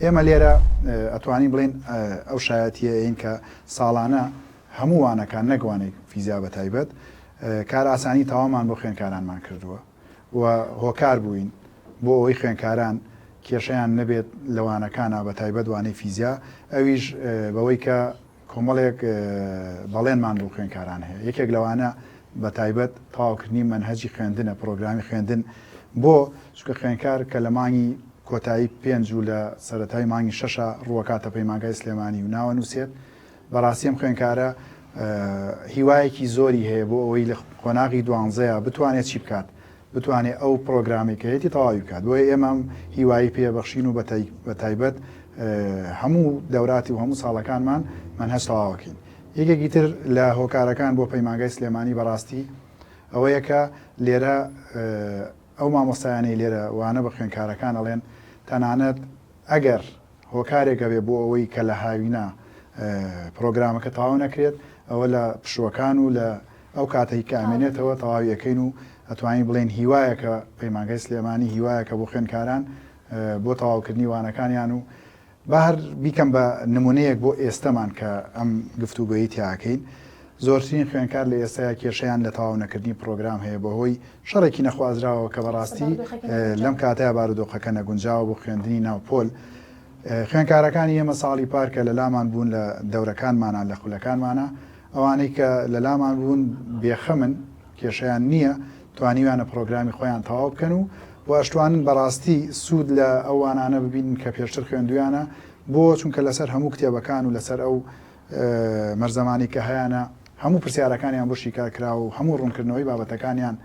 ئێمە لێرە ئەتوانین بڵێین ئەو شایەتییە ئەین کە ساڵانە هەموو وانەکان نەک وانەی فیزیا بە تایبەت کارئاسانی تەواومان بۆ خوێندکارانمان کردووە و هۆکار بووین بۆ ئەوەی خوێندکاران کێشەیان نەبێت لە وانەکانا بە تایبەت وانەی فیزیا ئەویش بەوەی کە کۆمەڵێک بەڵێنمان بۆ خوێندکاران هەیە یەکێک لەوانە بە تایبەت تەواوکردنی مەنهەجی خوێندنە پرۆگرامی خوێندن بۆ چونکە خوێندکار کە لە مانگی کۆتایی پێنج و لە سەرەتای مانگی شەشا ڕووەکاتە پەیمانگای سلێمانی و ناوەنووسێت بەڕاستی ئەم خوێندکارە هیوایەکی زۆری هەیە بۆ ئەوەی لە قۆناغی دوانزەیە بتوانێت چی بکات بتوانێت ئەو پرۆگرامی کە هەیەتی تەواوی بکات بۆیە ئێمە ئەم هیوایی پێ بەخشین و بە تایبەت هەموو دەوراتی و هەموو ساڵەکانمان مەنهەج تەواوەکەین یەکێکی تر لە هۆکارەکان بۆ پەیمانگای سلێمانی بەڕاستی ئەوەیە کە لێرە ئەو مامۆستایانەی لێرە وانە بە خوێندکارەکان ئەڵێن تەنانەت ئەگەر هۆکارێک هەبێ بۆ ئەوەی کە لە هاوینە پرۆگرامەکە تەواو نەکرێت ئەوە لە پشووەکان و لە ئەو کاتەی کە ئەمێنێتەوە تەواوی ئەکەین و ئەتوانین بڵێین هیوایەکە پەیمانگای سلێمانی هیوایەکە بۆ خوێندکاران بۆ تەواوکردنی وانەکانیان و با هەر بیکەم بە نمونەیەک بۆ ئێستەمان کە ئەم گفتوگۆیەی تیا ئەکەین، زۆرترین خوێندکار لە ئێستایا کێشەیان لە تەواو نەکردنی پڕۆگرام هەیە بەهۆی شەڕێکی نەخوازراوەوە کە بەڕاستی لەم کاتەیا بارودۆخەکە نەگونجاوە بۆ خوێندنی ناو پۆل. خوێندکارەکانی ئێمە ساڵی پار کە لەلامان بوون لە دەورەکانمانا لە خولەکانمانا ئەوانەی کە لەلامان بوون بێخەمن کێشەیان نییە، توانیویانە پڕۆگرامی خۆیان تەواو بکەن و و ئەشتوانن بەڕاستی سوود لە ئەو وانانە ببینن کە پێشتر خوێندوویانە، بۆ؟ چونکە لەسەر هەموو کتێبەکان و لەسەر ئەو مەرزەمانەی کە هەیانە هەموو پرسیارەکانیان بۆ شیکار کراوە و هەموو ڕوونکردنەوەی بابەتەکانیان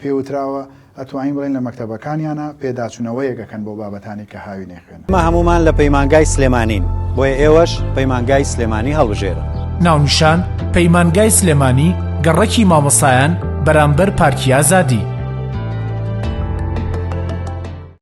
پێ وتراوە، ئەتوانین بڵێین لە مەکتەبەکانیانا پێداچوونەوەیەک ئەکەن بۆ بابەتانەی کە هاوینەی خوێنن. ئێمە هەموومان لە پەیمانگای سلێمانین، بۆیە ئێوەش پەیمانگای سلێمانی هەڵبژێرن. ناونیشان، پەیمانگای سلێمانی، گەڕەکی مامۆستایان، بەرامبەر پارکی ئازادی.